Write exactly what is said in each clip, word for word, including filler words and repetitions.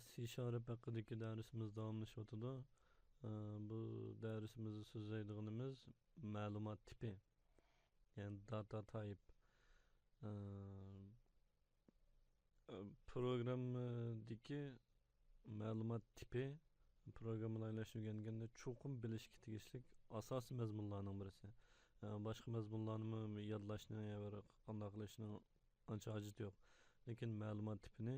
سى شارپ ھەققىدىكى دەرسىمىز داۋاملىشىۋاتىدۇ. ئە، بۇ دەرسىمىزدە سۆزلەيدىغىنىمىز مەلۇمات تىپى، يەنى داتا تايپ. ئە، ئە، پروگراممىدىكى مەلۇمات تىپى پروگراممىنى ئويلاشنى ئۆگەنگەندە چوقۇم بىلىشكە تېگىشلىك ئاساسىي مەزمۇنلارنىڭ بىرسى. ئە، باشقا مەزمۇنلارنىمۇ يادلاشنى يا بىر قانداق قىلىشنىڭ ئانچە ھاجىتى يوق. لېكىن مەلۇمات تىپىنى،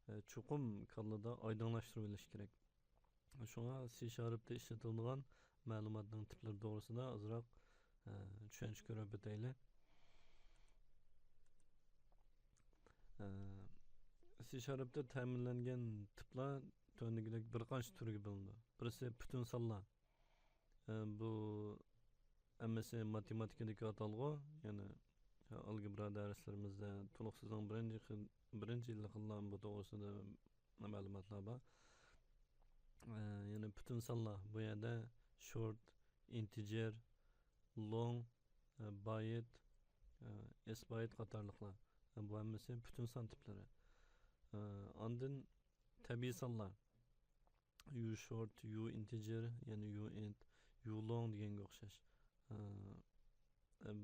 ئە، چوقۇم كاللىدا ئايدىڭلاشتۇرۇۋېلىش كېرەك. شۇڭا سى شارپتا ئىشلىتىلىدىغان مەلۇماتنىڭ تىپلىرى توغرىسىدا ئازراق، ئە، چۈشەنچە كۆرۈپ ئۆتەيلى. ئە، سى شارپتا تەمىنلەنگەن تىپلار تۆۋەندىكىدەك بىر قانچە تۈرگە بۆلۈنىدۇ. بىرسى پۈتۈن سانلار. ئە، بۇ ھەممىسى ماتېماتىكىدىكى ئاتالغۇ، يەنى ئالگېبرا دەرسلىرىمىزدە تولۇق سىزنىڭ بىرىنچى خىل، بىرىنچى يىللىقىلا بۇ توغرىسىدا مەلۇماتلار بار. ئە، يەنى پۈتۈن سانلار، بۇ يەردە شورت، ئىنتېجېر، لونگ، ئە، بايت، ئە، ئېس بايت قاتارلىقلار. ئە، بۇ ھەممىسى پۈتۈن سان تىپلىرى. ئە، ئاندىن تەبىئىي سانلار. يۇ شورت، يۇ ئىنتېجېر، يەنى يۇ ئىنت، يۇ لونگ دېگەنگە ئوخشاش. ئە، ئە،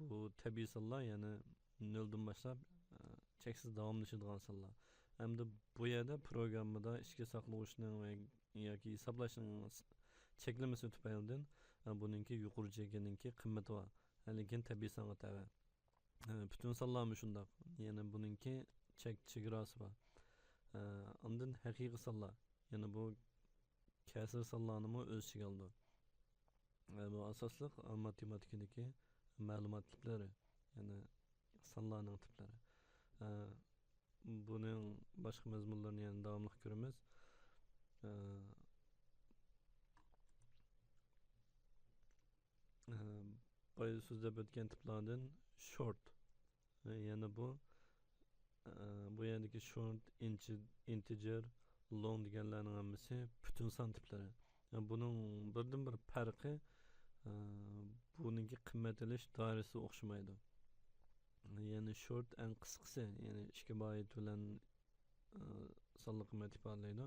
بۇ تەبىئىي سانلار، يەنى نۆلدىن باشلاپ، ئە، چەكسىز داۋاملىشىدىغان سانلار. ھەمدە بۇ يەردە پروگراممىدا ئىچكى ساقلىغۇچنىڭ ۋە ياكى ھېسابلاشنىڭ س-، چەكلىمىسى تۈپەيلىدىن، ئە، بۇنىڭكى يۇقىرى چېكىنىڭكى قىممىتى بار. ئە، لېكىن تەبىئىي سانغا تەۋە. ئە، پۈتۈن سانلارمۇ شۇنداق. يەنە بۇنىڭكى چەك چېگراسى بار. ئە، ئاندىن ھەقىقىي سانلار. يەنە بۇ كەسىر سانلارنىمۇ ئۆز ئىچىگە ئالىدۇ. ئە، بۇ ئاساسلىق ماتېماتىكىدىكى مەلۇمات تىپلىرى. يەنى سانلارنىڭ تىپلىرى. ئە، بۇنىڭ باشقا مەزمۇنلىرىنى يەنە داۋاملىق كۆرىمىز. ئە، ئە، بايا سۆزلەپ ئۆتكەن تىپلاردىن شورت. ئە، يەنە بۇ، ئە، بۇ يەردىكى شورت، ئىنچى-، ئىنتېجېر، لونگ دېگەنلەرنىڭ ھەممىسى پۈتۈن سان تىپلىرى. ئە، بۇنىڭ بىردىن بىر پەرقى، ئە، بۇنىڭكى قىممەت ئېلىش دائىرىسى ئوخشىمايدۇ. يەنى شورت ئەڭ قىسقىسى، يەنى ئىككى بايت بىلەن، ئە، سانلىق قىممەت ئىپادىلەيدۇ.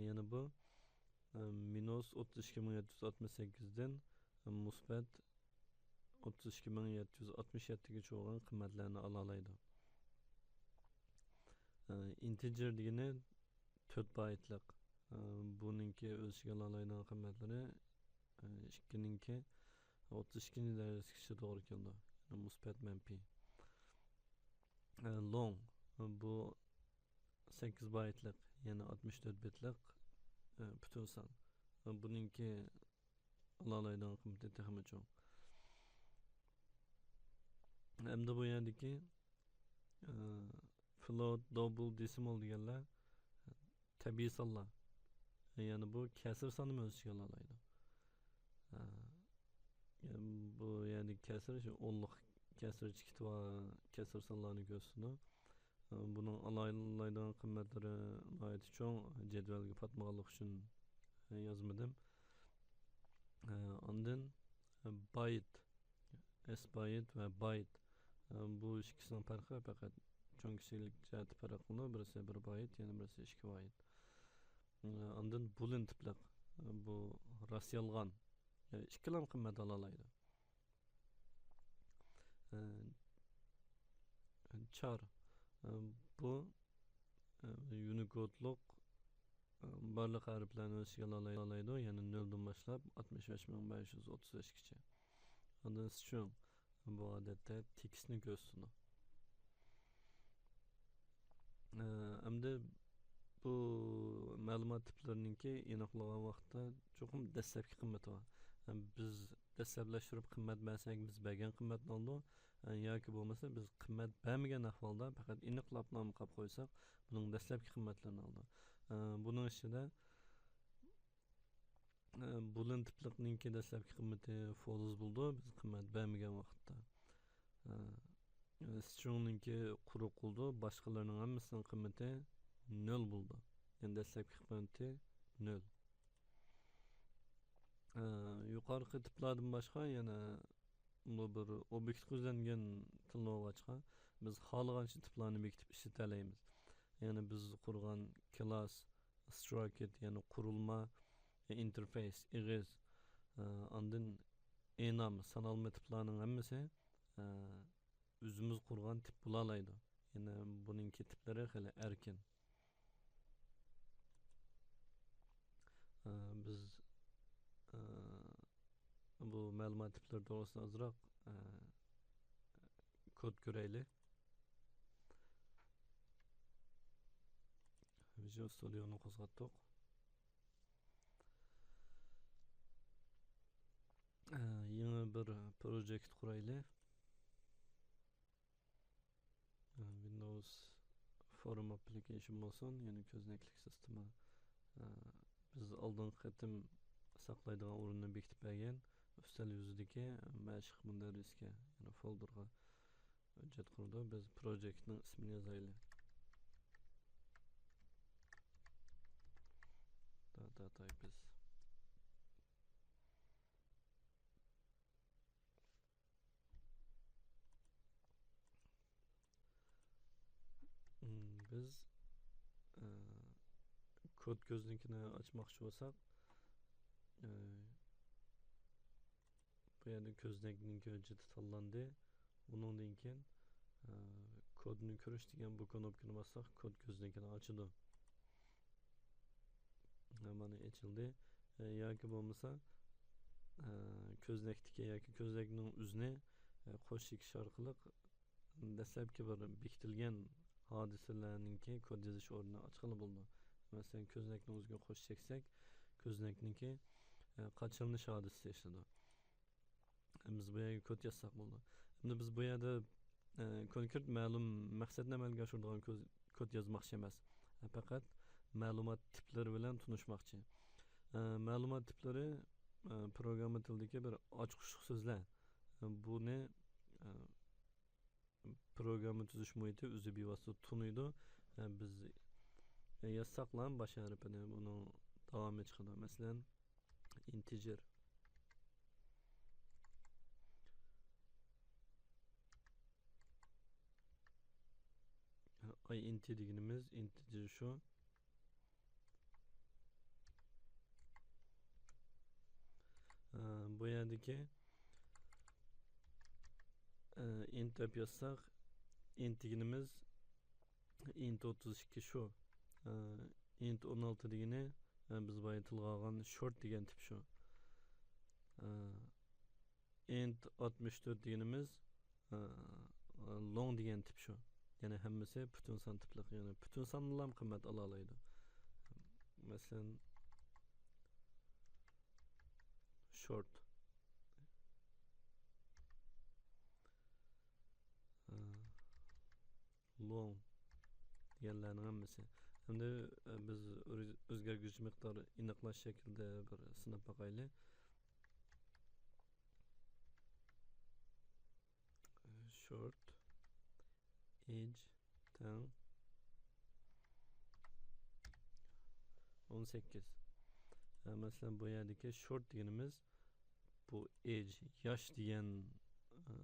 يەنى بۇ، ئە، مىنۇس ئوتتۇز ئىككى مىڭ يەتتە يۈز ئاتمىش سەككىزدىن، ئە، مۇسبەت ئوتتۇز ئىككى مىڭ يەتتە يۈز ئاتمىش يەتتىگىچە بولغان قىممەتلەرنى ئالالايدۇ. ئە، ئىنتېجېر دېگىنى تۆت بايتلىق. ئە، بۇنىڭكى ئۆز ئىچىگە ئالالايدىغان قىممەتلىرى، ئە، ئىككىنىڭكى ئوتتۇز ئىككىنچى دەرىجىسىگىچە توغرا كېلىدۇ. يەنى مۇسبەت، مەنپىي. ئە، لونگ، بۇ سەككىز بايتلىق، يەنى ئاتمىش تۆت بىتلىق، ئە، پۈتۈن سان. ئە، بۇنىڭكى ئالالايدىغان قىممىتى تېخىمۇ چوڭ. ئەمدى بۇ يەردىكى، ئە، فلوت، دوبل، دېسىمال دېگەنلەر تەبىئىي سانلار. يەنى بۇ كەسىر ساننىمۇ ئۆز ئىچىگە ئالالايدۇ. ئە، بۇ يەردىكى كەسىر، شۇ ئونلۇق كەسىر چېكىتى بار كەسىر سانلارنى كۆرسىتىدۇ. ئە، بۇنىڭ ئالالايدىغان قىممەتلىرى ناھايىتى چوڭ، جەدۋەلگە پاتمىغانلىقى ئۈچۈن، ئە، يازمىدىم. ئە، ئاندىن، ئە، بايت، ئېس بايت ۋە بايت. ئە، بۇ ئىككىسىنىڭ پەرقى پەقەت چوڭ كىچىكلىك جەھەتتە پەرق قىلىدۇ. بىرسى بىر بايت، يەنە بىرسى ئىككى بايت. ئە، ئاندىن بولىن تىپلىق. ئە، بۇ راست يالغان. ئە، ئىككىلام قىممەت ئالالايدۇ. ئە، چار. ئە، بۇ، ئە، يۇنىكودلۇق، ئە، بارلىق ھەرپلەرنى ئۆز ئىچىگە ئالالايدۇ، يەنى نۆلدىن باشلاپ ئاتمىش بەش مىڭ بەش يۈز ئوتتۇز بەشكىچە. ئاندىن سترىڭ، بۇ ئادەتتە تېكىستنى كۆرسىتىدۇ. ئە، ئەمدى بۇ مەلۇمات تىپلىرىنىڭكى ئېنىقلىغان ۋاقىتتا چوقۇم دەسلەپكى قىممىتى بار. ئە، بىز دەسلەپلەشتۈرۈپ قىممەت بەرسەك، بىز بەرگەن قىممەتنى ئالىدۇ. ئە، ياكى بولمىسا بىز قىممەت بەرمىگەن ئەھۋالدا پەقەت ئېنىقلاپلا مۇقاپ قويساق، بۇنىڭ دەسلەپكى قىممەتلىرىنى ئالىدۇ. ئە، بۇنىڭ ئىچىدە، ئە، بولىن تىپلىقنىڭكى دەسلەپكى قىممىتى فولس بولىدۇ، بىز قىممەت بەرمىگەن ۋاقىتتا. ئە، ئە، سترىڭنىڭكى قۇرۇق بولىدۇ، باشقىلىرىنىڭ ھەممىسىنىڭ قىممىتى نۆل بولىدۇ. يەنى دەسلەپكى قىممىتى نۆل. ئە، يۇقىرىقى تىپلاردىن باشقا يەنە بۇ بىر ئوبيېكتقا يۈزلەنگەن تىلنى بولغاچقا، بىز خالىغانچە تىپلارنى بېكىتىپ ئىشلىتەلەيمىز. يەنى بىز قۇرغان كلاس، struct، يەنى قۇرۇلما، ئىنتېرفېيس، ئېغىز، ئاندىن ئېنام، سانالما تىپلارنىڭ ھەممىسى ئۆزىمىز قۇرغان تىپ بولالايدۇ. يەنى بۇنىڭكى تىپلىرى خېلى ئەركىن. بىز بۇ مەلۇمات تىپلىرى توغرىسىدا ئازراق كود كۆرەيلى. ۋىژۇئال ستۇدىيونى قوزغاتتۇق. يېڭى بىر پروجېكت قۇرايلى. Windows Forum Application بولسۇن، يەنى كۆزنەكلىك سىستېما. بىز ئالدىنقى قېتىم ساقلايدىغان ئورۇننى بېكىتىپ بەرگەن ئۈستەل يۈزىدىكى مەشىق مۇندەرىسكە، يەنى فولدېرغا ھۆججەت قۇرىدۇ. بىز پروجېكتنىڭ ئىسمىنى يازايلى. Data types. مم، بىز، ئە، كود كۆزنىكىنى ئاچماقچى بولساق، ئە، بۇ يەردە كۆزنەكنىڭكى ھۆججىتى تاللاندى. ئۇنىڭدىن كېيىن، ئە، كودنى كۆرۈش دېگەن بۇ كنوپكىنى باسساق، كود كۆزنىكىنى ئاچىدۇ. مانا ئېچىلدى. ياكى بولمىسا، كۆزنەكتىكى ياكى كۆزنەكنىڭ ئۆزىنى قوش چېكىش ئارقىلىق دەسلەپكى بىر بېكىتىلگەن ھادىسىلەرنىڭكى كود يېزىش ئورنىنى ئاچقىلى بولىدۇ. مەسىلەن، كۆزنەكنىڭ ئۆزىگە قوش چەكسەك، كۆزنەكنىڭكى قاچىلىنىش ھادىسىسى ئىشلىدى. بىز بۇ يەرگە كود يازساق بولىدۇ. ئەمدى بىز بۇ يەردە، ئە، كونكرېت مەلۇم مەقسەتنى ئەمەلگە ئاشۇرىدىغان كۆز-، كود يازماقچى ئەمەس. پەقەت مەلۇمات تىپلىرى بىلەن تونۇشماقچى. ئە، مەلۇمات تىپلىرى، ئە، پروگرامما تىلىدىكى بىر ئاچقۇچلۇق سۆزلەر. بۇنى، ئە، پروگرامما تۈزۈش مۇھىتى ئۆزى بىۋاسىتە تونۇيدۇ. ئە، بىز يازساقلا باش ھەرپىنى، بۇنىڭ داۋامى چىقىدۇ. مەسىلەن، integer. int دېگىنىمىز integer شۇ. ئە، بۇ يەردىكى، ئە، int دەپ يازساق، int دېگىنىمىز int ئوتتۇز ئىككى شۇ. ئە، int ئون ئالتە دېگىنى، ئە، بىز بايا تىلغا ئالغان short دېگەن تىپ شۇ. ئە، int ئاتمىش تۆت دېگىنىمىز، ئە، long دېگەن تىپ شۇ. يەنى ھەممىسى پۈتۈن سان تىپلىق. يەنى پۈتۈن ساندىنلا قىممەت ئالالايدۇ. مەسىلەن، short. ئە، long دېگەنلەرنىڭ ھەممىسى. ئەمدى، ئە، بىز ئۆز-، ئۆزگەرگۈچى مىقدار ئېنىقلاش شەكلىدە بىر سىناپ باقايلى. Short age تەڭ ئون سەككىز. ئە، مەسىلەن، بۇ يەردىكى short دېگىنىمىز بۇ age، ياش دېگەن، ئە،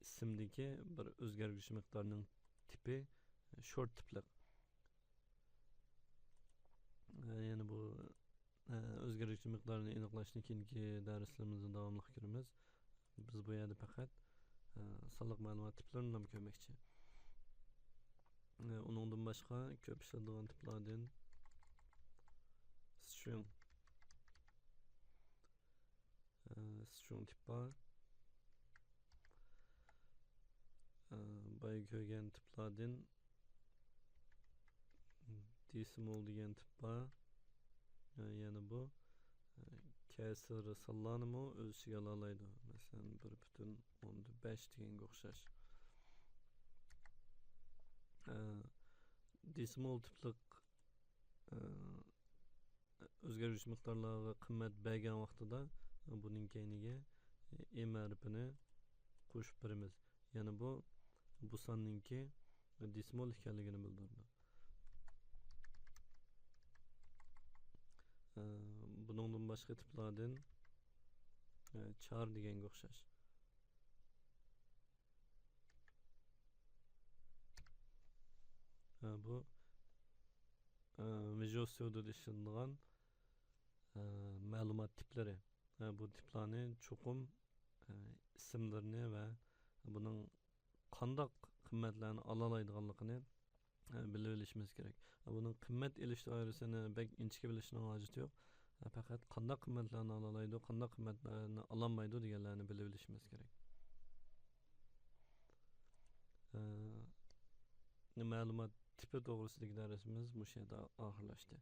ئىسىمدىكى بىر ئۆزگەرگۈچى مىقدارنىڭ تىپى، ئە، short تىپلىق. ئە، يەنە بۇ، ئە، ئۆزگەرگۈچى مىقدارنى ئېنىقلاشنى كېيىنكى دەرسلىرىمىزدە داۋاملىق كۆرىمىز. بىز بۇ يەردە پەقەت، ئە، سانلىق مەلۇمات تىپلىرىنىلا كۆرمەكچى. ئە، ئۇنىڭدىن باشقا كۆپ ئىشلىتىدىغان تىپلاردىن string. ئە، string تىپ بار. ئە، بايا كۆرگەن تىپلاردىن decimal دېگەن تىپ بار. ئە، يەنە بۇ، ئە، كەسىر سانلارنىمۇ ئۆز ئىچىگە ئالالايدۇ. مەسىلەن، بىر پۈتۈن ئوندىن بەش دېگەنگە ئوخشاش. ئە، decimal تىپلىق، ئە، ئۆزگەرگۈچى مىقدارلارغا قىممەت بەرگەن ۋاقتىدا بۇنىڭ كەينىگە ئىم ھەرپىنى قوشۇپ بېرىمىز. يەنى بۇ، بۇ ساننىڭكى دېسىمال ئىكەنلىكىنى بىلدۈرىدۇ. ئە، بۇنىڭدىن باشقا تىپلاردىن، ئە، چار دېگەنگە ئوخشاش. ھە، بۇ ئە، ۋىژۇئال ستۇدىيودا ئىشلىتىدىغان، ئە، مەلۇمات تىپلىرى. ئە، بۇ تىپلارنى چوقۇم، ئە، ئىسىملىرىنى ۋە بۇنىڭ قانداق قىممەتلەرنى ئالالايدىغانلىقىنى، ئە، بىلىۋېلىشىمىز كېرەك. بۇنىڭ قىممەت ئېلىش دائىرىسىنى بەك ئىنچىكە بىلىشنىڭ ھاجىتى يوق. ئە، پەقەت قانداق قىممەتلەرنى ئالالايدۇ، قانداق قىممەتلەرنى ئالالمايدۇ دېگەنلەرنى بىلىۋېلىشىمىز كېرەك. ئە، مەلۇمات تىپى توغرىسىدىكى دەرسىمىز مۇشۇ يەردە ئاخىرلاشتى.